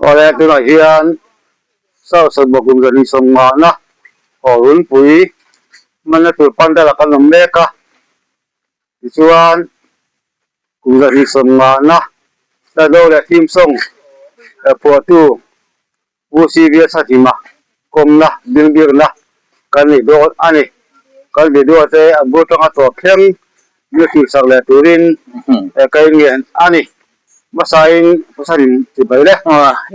Awle tunah hian South Sawtbaw kum zahnih sawmngahna aw runpui hmanna tur pandal ah kan awm mek a tichuan kum zahnih sawmngahna hla do leh theme song phuahtu Pu CV Sahlima kawmna bingbirna kan nei dawn a ni. Kan video te a bul tanga tawp thleng min hrilhsak leh turin ka inngen a ni. Hmasain Pu Sahlim chibai le.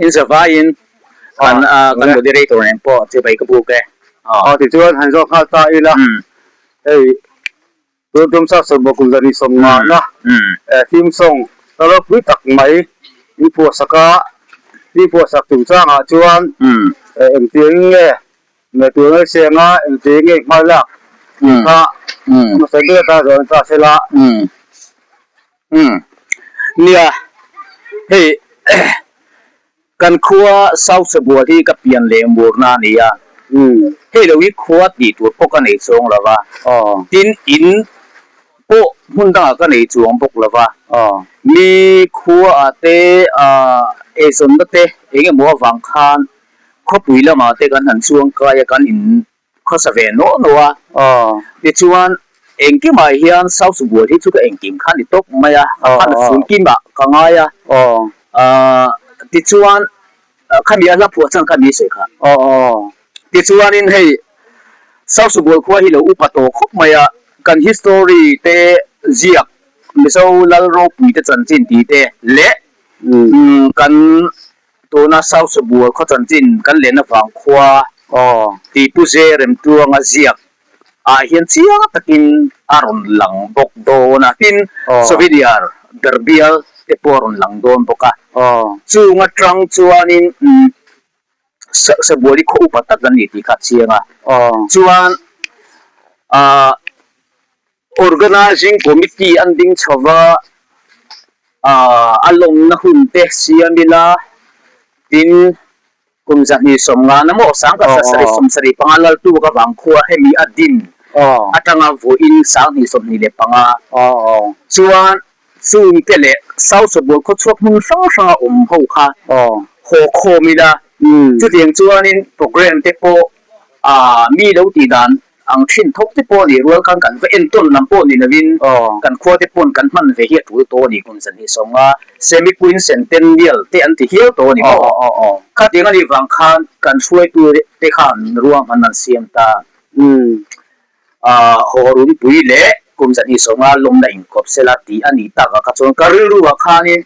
In zavaiin kan kan moderator nen pawh chibai ka buk e. Aw tichuan han zawk nghal ta ila hei. Tun tum sa sawm kum zahnih sawm ngahna theme song ka ropui tak mai in phuahsak a, theme phuahsak chungchangah chuan engtiang nge ngaihtuah ngai seng a, engtiang nge hma lak tih kha hmasa ber atan zawh an ta sela. Nia, hei Kan khua South Sabual hi ka pian leh murna a ni a, hei lo hi khua tih tur pawh ka nei chuang lo va, tin in pawh hmun dangah ka nei chuang bawk lo va, mi khua ah te eizawnna te eng emaw avang khan khawpui lamah te kan han chuang kai a, kan in khawsa ve nawh nawh a, tichuan engkimah hian South Bual hi chu ka engkim kha a ni tawp mai a, a hman funkim ah ka ngai a, tichuan khami a hla phuah chuan kha mi sawi kha. Tichuanin hei South Bual khua hi lo upa tawh khawp mai a, kan history te ziak Mizo Lal Ropui te chanchin tih te leh kan Tuna South Sabual khaw chanchin kan len avang khua tih Pu Ze Remtluanga ziak ah hian chiang takin a rawn lang bawk dawn a, tin Souvenir ber bial te pawh a rawn lang dawn bawk a. Chung atang chuanin Sabual hi khaw upa tak an ni tih kha a chiang a, chuan ah Organising Committee an ding chho va, a lawmna hun te siam ila, tin kum 250 maw 1775 Laltuak avang khua hemi a din atanga vawiin 2025 chuan chungte leh South Sabual khawchhuak hmun hrang hranga awm ho kha haw khawm ila, chutiang chuanin programme te pawh mi lo tih dan Ang thin thawk te pawh nih rual khan kan va entawn lam pawh ni lovin kan khua te pawn kan hman ve hi a tul tawh a ni kum zan hi sawnga semi queen centennial te an ti hial tawh a ni maw? Khatiang a nih vang khan kan hruaitu te khan ruahman an siam ta haw runpui leh kum zan hi sawnga lawmna inkawp sela tih a nih takah kha chuan ka rilru ah khanin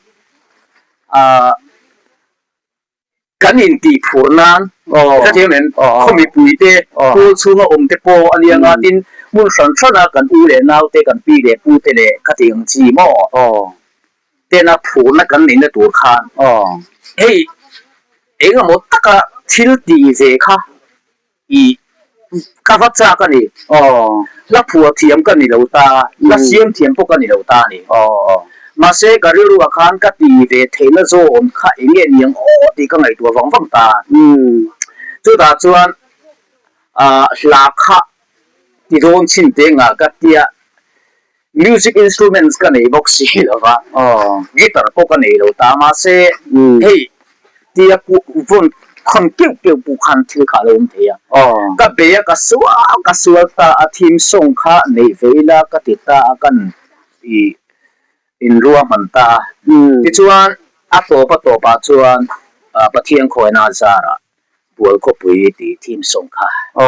Kan intihphur nan hrethiam em? Khaw mipuite, khawl chhunga awm te pawh a nia nga tin hmun hran hrana kan u leh nau te, kan pi leh pu te leh khati ang chi maw tena phurna kan neihna tur khan hei engemaw taka thil tih ve kha I ka va chak a ni. Hla phuah thiam ka ni lo ta, hla siam thiam pawh ka ni lo ta a ni. Mahse ka rilru ah khan ka ti ve theihna zawn kha eng nge ni ang aw tih ka ngaihtuah vang vang ta. Chutah chuan hla kha ti dawn chhin te ngah ka tia. Music instruments ka nei bawk si lo va, guitar pawh ka nei lo ta mahse hei tia vawn khawn keuh keuh pawh khan thil kha a lo awm thei a. Ka bei a ka sual ka sual ta a theme song kha neih ve ila ka ti ta a kan ih inruahman ta a. Tichuan a tawp a tawpah chuan Pathian khawina zarah Bualkhawpui tih theme song kha a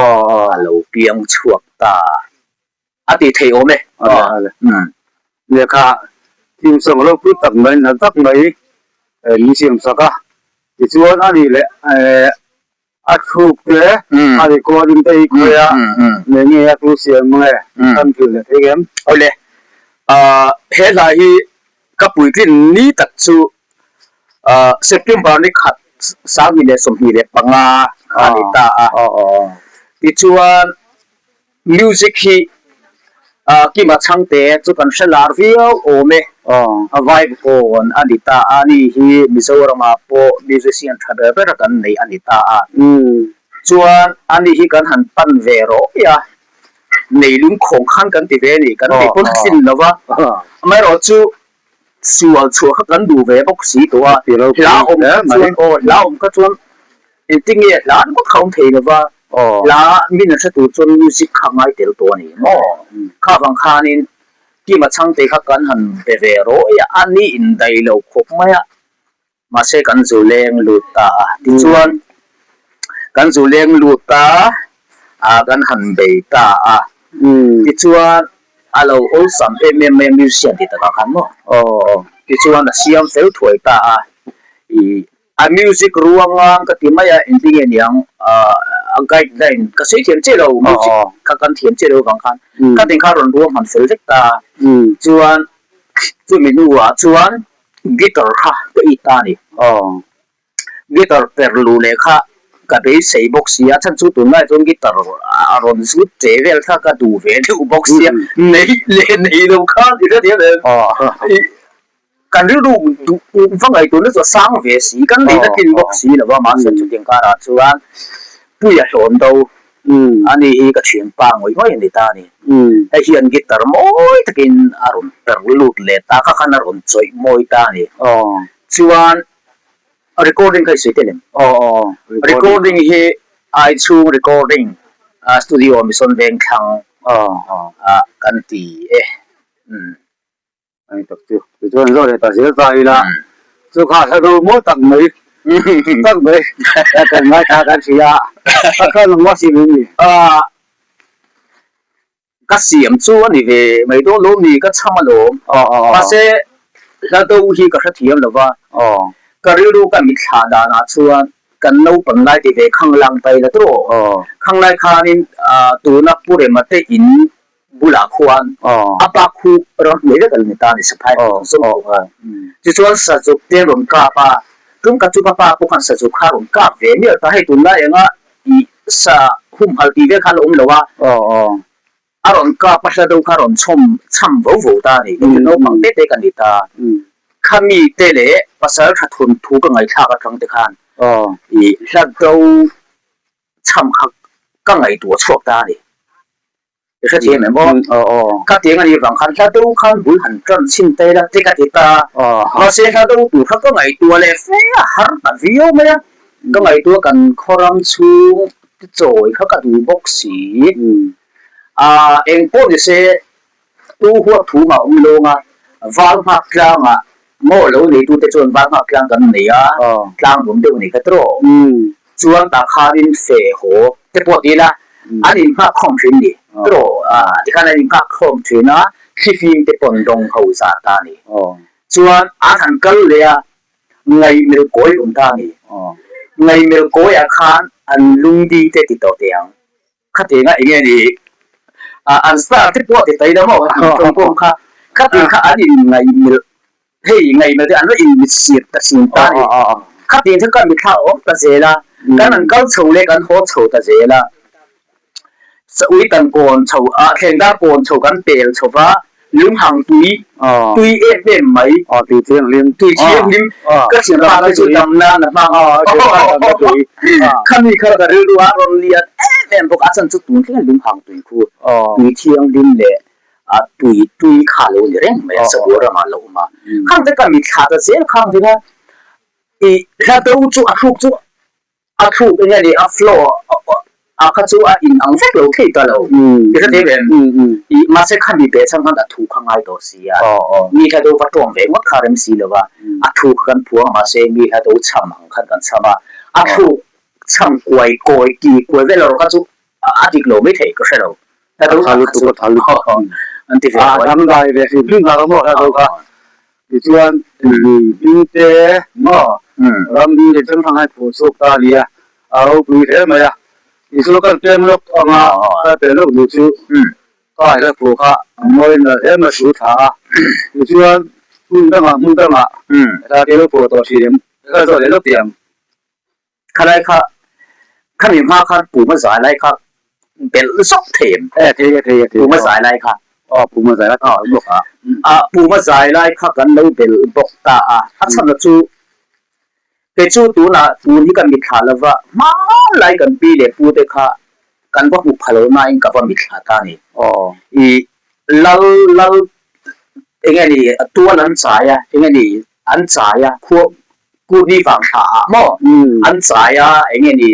lo piang chhuak ta. A tih theih awm e. Ale ale. Lehkha thim sawng ropui tak mai nal tak mai min siam sak a. Tichuan a nih leh a thluk te a recording te hi khawi a nei nge a tu siam nge kan hrilh leh thei em? Awle. He hla hi ka puitlin ni tak chu September ni khat 2025 kha a ni ta a. Tichuan Music hi Kima Chhangte chu kan hre lar viau awm e. A vibe kawn a ni ta a, ani hi Mizoramah pawh musician tha ber ber a kan neih a ni ta a. Chuan ani hi kan han pan ve rawih a, nei lungkhawng khan kan ti ve a ni, kan nei pawn a tlin lo va. Amaherawhchu. Sual chhuah kha kan duh ve bawk si tawh a, hla awm kha chuan aw hla awm kha chuan engtin nge hla ringawt kha awm thei lova, hla min an hre tur chuan music kha ngai tel tawh a ni maw? Kha vang khanin Kima chhangte kha kan han be ve rawih a, a ni indaih lo khawp mai a. Mahse kan zu leng lut ta a, tichuan kan zu leng lut ta a, kan han bei ta a, tichuan a lo awlsam em em mai a musician tih takah khan maw, tichuan a siam fel thuai ta a, ih a music ruanga ka ti mai a, engtin nge niang a guideline ka sawi thiam chiah lo, music kha kan thiam chiah lo vang khan ka tin kha a rawn ruahman fel vek ta a, chuan chumi hnuah chuan Guitar kha ka it ta a ni. Aw. Guitar per luh leh kha ka beisei bawk si a, chhan chu tunlai chuan guitar a rawn zut che vel kha ka duh ve deuh bawk sia, nei leh nei lo kha i hre thiam em? Kan rilru duh va ngaihtuahna chu a sang ve si, kan neihna tlin bawk si lo va, mahse chutiang karah chuan Puia hlawn do Ani hi ka thianpa ngawih ngawih a ni ta a ni. Hei hian guitar mawi takin a rawn per lut leh ta kha khan a rawn chawih mawi ta a ni. Chuan recording kha i sawi tel em? Recording hi ai chhung recording studio Mission Vengthlang ah kan ti e. Ani tak chu tichuan zawh leh ta zel ta ila chu kha hla ro mawi tak mai tak mai kan ngaithla kan hria a kha nangmah siam em ni? Aaa ka siam chu a ni ve mai dawn lo mi ka chham alawm mahse hla do hi ka hrethiam lo va ka rilru ka mitthla danah chuan kan naupang lai ti ve khanglang ta ila tawh khanglai khanin tuna Pu Rema te in bulah khuan a pa khu ram hnuai vek a lo ni ta a ni Saphai hmun zawng zawng pawh khan. Tichuan Sazuk te an rawn kap a, tum khat chu ka pa pawh khan Sazuk kha a rawn kap ve mial ta, hei tunlai enga ih sa humhalh tih vel kha a la awm lo a, a rawn kap a hla deuh kha a rawn chhawm chham vo vo ta a ni, kei chu naupang te te ka ni ta. Khami te leh pasal tha thun thu ka ngaihthlak atang te khan ih hla do chham kha ka ngaihtuah chhuak ta a ni. I hrethiam em aw? Ka tiang a nih vang khan hla deuh khan bul han tan chhin ta ila te ka ti ta. Mahse hla deuh tur kha ka ngaihtuah leh fe a har ta viau mai a. Ka ngaihtuah kan khaw ram chhung te chawi kha ka duh bawk si. Aa eng pawh ni se tu huat thu mah awm lawng a, val nghak tlangah maw lo neitute chuan val nghak tlang kan nei a, tlang nuam deuh a ni kha tawh. Chuan tah khanin fe haw te pawh ti ila an inghak khawm thin ni tawh tikhan an inghak khawm thin a thlifim te pawn dawng ho zah ta a ni. Chuan an han kal leh a ngaihmel kawi awm ta a ni. Ngaihmel kawiah khan an lungdi te ti tawh teh ang. Khatianga eng nge ni an star te pawh ti ta ila maw an tawng pawh kha khatiang kha an inngaihmilh hei ngaihmilh te an la inmit sir ta thin ta a ni. Khatiang chu ka mitthla a awm ta zel a, kan han kal chho leh kan haw chho ta zel a, ui kan kawn chho a thleng dar kawn chho kan pel chho va, Lunghang tui, tui em em mai. Tui thianghlim. Tui thianghlim. Ka thianpa te chu dam nan a hmang a. Khami kha ka rilru a rawn lian em em bawk a, a chhan chu tun thleng lunghang tui khu tui thianghlim leh tui tui kha a lo ni reng mai a, Sabual ramah a lo awm a. Khang te ka mitthla ta zel khang te kha i hla do chu a thluk chu A thluk eng a ni, a flow a kha chu a in ang vek lo thei ta lo. I hre thei em? I mahse kha mi beh chang khan a thu kha ngai tawh si a. Mi hla do va tawng ve ngawt kha rem si lo va, a thu kha kan phuang a mahse mi hla do chham ang khan kan chham a. A thluk chham kuai kawi ki kuai vel erawh kha chu a dik lo mai thei ka hre lo. Hla do tak kha chu an ti ve huai. A dangdai ve hrim hrim kha ka maw hla do kha. Tichuan lui hming te maw ram hming te hrang hrang a phuh chhuak ta a ni a, a ropui hle mai a. Tichuan kan peng lawk anga kan pen lawk duh chu ka hla phuh kha a mawi nalh hle mai a hrul thla a. Tichuan hmun dangah hmun dangah hla te lo phuah tawh thin em? Ka zawh leh lawk tih ang. Khalai kha khami hma khan puma zai lai kha belh zawk thei em? E thei e thei e thei. Puma zai lai kha. Aw puma zai lai kha belh bawk a. A puma zai lai kha kan lo belh bawk ta a. A chhan chu kei chu tunah tun hi ka mitthla lova hmanlai kan pi leh pu te kha kan va hmu pha lo nain ka va mitthla ta a ni. Aw. I lal lal. Enge ni tual an chai a, enge ni an chai a, khua kutni vang thla ah maw an chai a, enge ni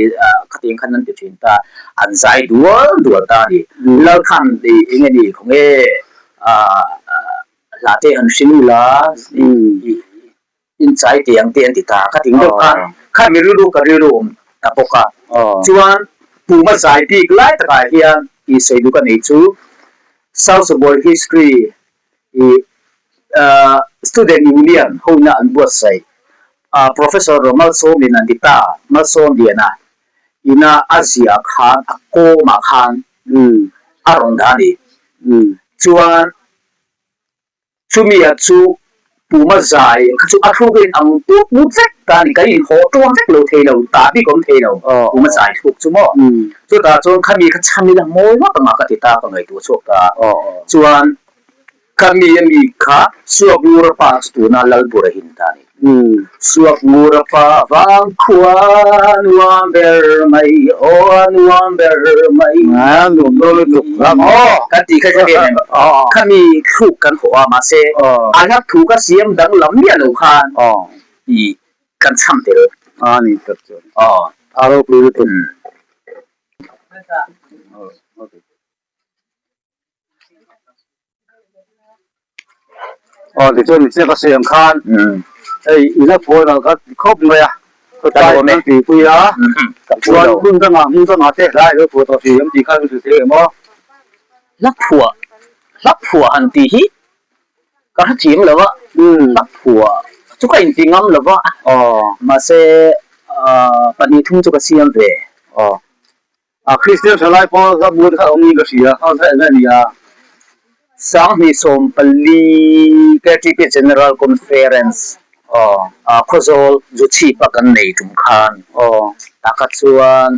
khatiang khan an ti thin ta, an zai dual dual ta a ni. Lal khan enge ni khawnge hla te han hring ula inchai teh ang te an ti ta, ka ti deuh khan kha mi rilru ka rilru awm ta bawk a, chuan puma zai bik lai takah hian tih sawi duh ka nei chu South Boy History ih Student Union hoina an buatsaih Professor Malsawmliana an ti ta, Malsawmliana ina a ziah khan a kawmah khan a rawn dah a ni. Chuan Chumia chu Puma zai kha chu a thluk in ang put put vek ta a ni, kan inhaw tawn vek lo thei lo, tah bik awm thei lo, Puma zai thluk chu maw. Chutah chuan khami kha chham ila mawi ngawt anga ka ti ta, ka ngaihtuah chhuak ta. Chuan khami a mi kha Suakngura pa chu tuna Lalbura hi ni ta a ni. Suak ngura pa vang khua nuam ber mai aw a nuam ber mai. A nuam dawn lutuk ram aw. Kan tih kha ka em em. Khami thluk kan hawh a mahse a hla thu ka siam danglam miah lo khan i kan chham tel. A ni tak chuan a ropui lutuk. Aw tichuan michiah ka sawi ang khan hei ina phuan ang kha ti khawp mai a khawtlai kan tihpui a chuan hmun dangah hmun dangah te hlai lo phuah tawh thin an tih khan min hrilh thei em aw. Hla phuah hla phuah han tih hi ka hrethiam lo a hla phuah chu ka inti ngam lo va mahse pahnih thum chu ka siam ve. A Kristian thalai pawh hla bu te kha a awm niin ka hria, hla zai zai a ni a. 2014 KTP General Conference Khawzawl Zuchhipa kan nei tum khan tah kha chuan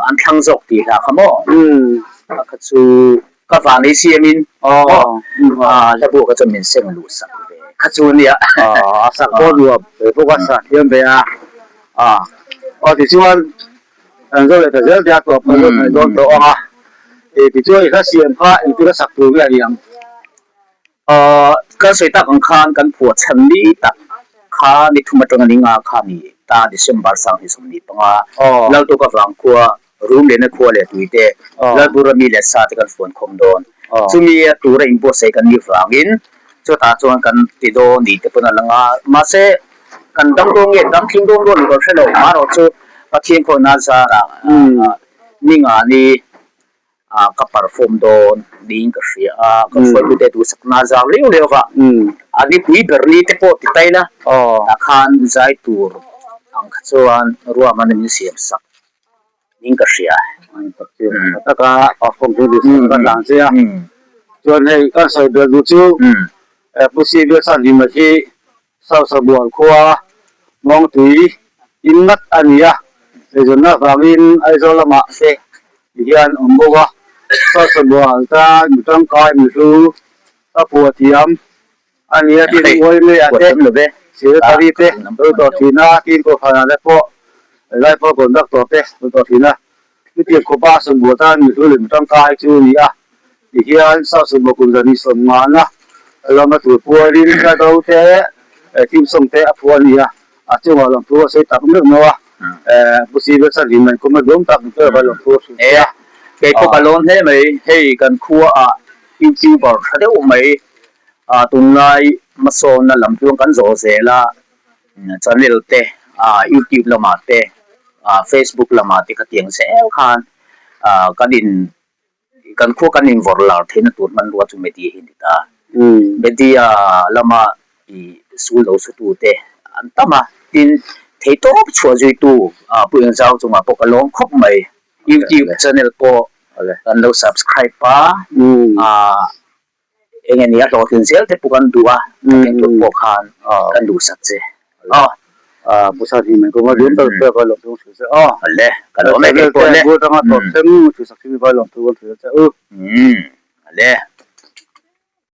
an thlang zawk tih hla kha maw? Tah kha chu ka van ei siamin hla bu kha chuan min seng luh sak ve kha chu a nia. A sak pawh nuam ve bawk a, sak thiam ve a. Aw tichuan Kan zo leh ta zel tia tawp kan rawn ngaih dawn tawh ang a, e tichuan i hla siam kha engtir a sak tur nge a ni ang? Aw, kan sawi tak ang khan kan phuah chhan ni tak kha ni thum atanga ni nga kha ni ta December 2025 Laltuka vangkhua Rum lehna khua leh tui te Lalbura mi leh sa te kan fuan khawm dawn. Chumi a tura inbuatsaih kan nih vangin chutah chuan kan ti dawn ni te pawn a lang a, mahse Kan dam dawn nge dam tling dawn dawn kan hre lo. Marawh chu Pathian khawihna zarah ni nga ni ka perform dawn niin ka hria a, ka hruaitute duhsakna zar liau liau va, a nipui ber ni te pawh ti ta ila tah khan zai tur ang kha chuan ruahman min siam sak niin ka hria. Taka perform tur duhsak ka tlang che a, chuan hei kan sawi ber duh chu Pu Sivia Sanhima hi Sausabual khua Mawngtui in ngat a ni a, eizawnna avangin Aizawl lamah te hian awm bawk a. Sausabual tan mi tangkai mi hlu a phuah thiam a ni a, tin Uaimea te, Secretary te lo tawh thin a, tin Kohhranah te pawh Rifle Conductor te lo tawh thin a. Chutiang khawpa Sawmbual tan mi hlu leh mi tangkai chu a ni a, tihian South Sawmbual kum zahnih sawmngana lama tur pualin hla do te theme song te a phuah a ni a, a chungah lawmthu a sawi tak meuh meuh a, Pu Sivia chuan hlim an kum a duam tak ber a lawmthu a hrilh che a. Kei pawh ka lawn hle mai, hei kan khuaah YouTuber tha deuh mai tunlai hmasawnna lam tluang kan zawh zel a, Channel te, YouTube lamah te, Facebook lamah te khatiang zel khan kan in kan khua kan invawrh lar theihna tur hmanrua chu media hi a ni ta. Media lama ih sul lo su tu te an tam a, tin theihtawp chhuah zuitu Pu Engzau chungah pawh ka lawm khawp mai. YouTube channel pawh kan lo subscribe a, Eng eng nia hlawhtlin zel te pawh kan duh a, ka keng tur pawh khan kan duhsak che aw. Pu Sanghi mai kawng a rian ber ber vai lawmthu kan hrilh che aw. Awle, ka lawm e kei pawh le. Bul atanga tawp thleng thusak hi vai lawmthu kan hrilh che u. Awle.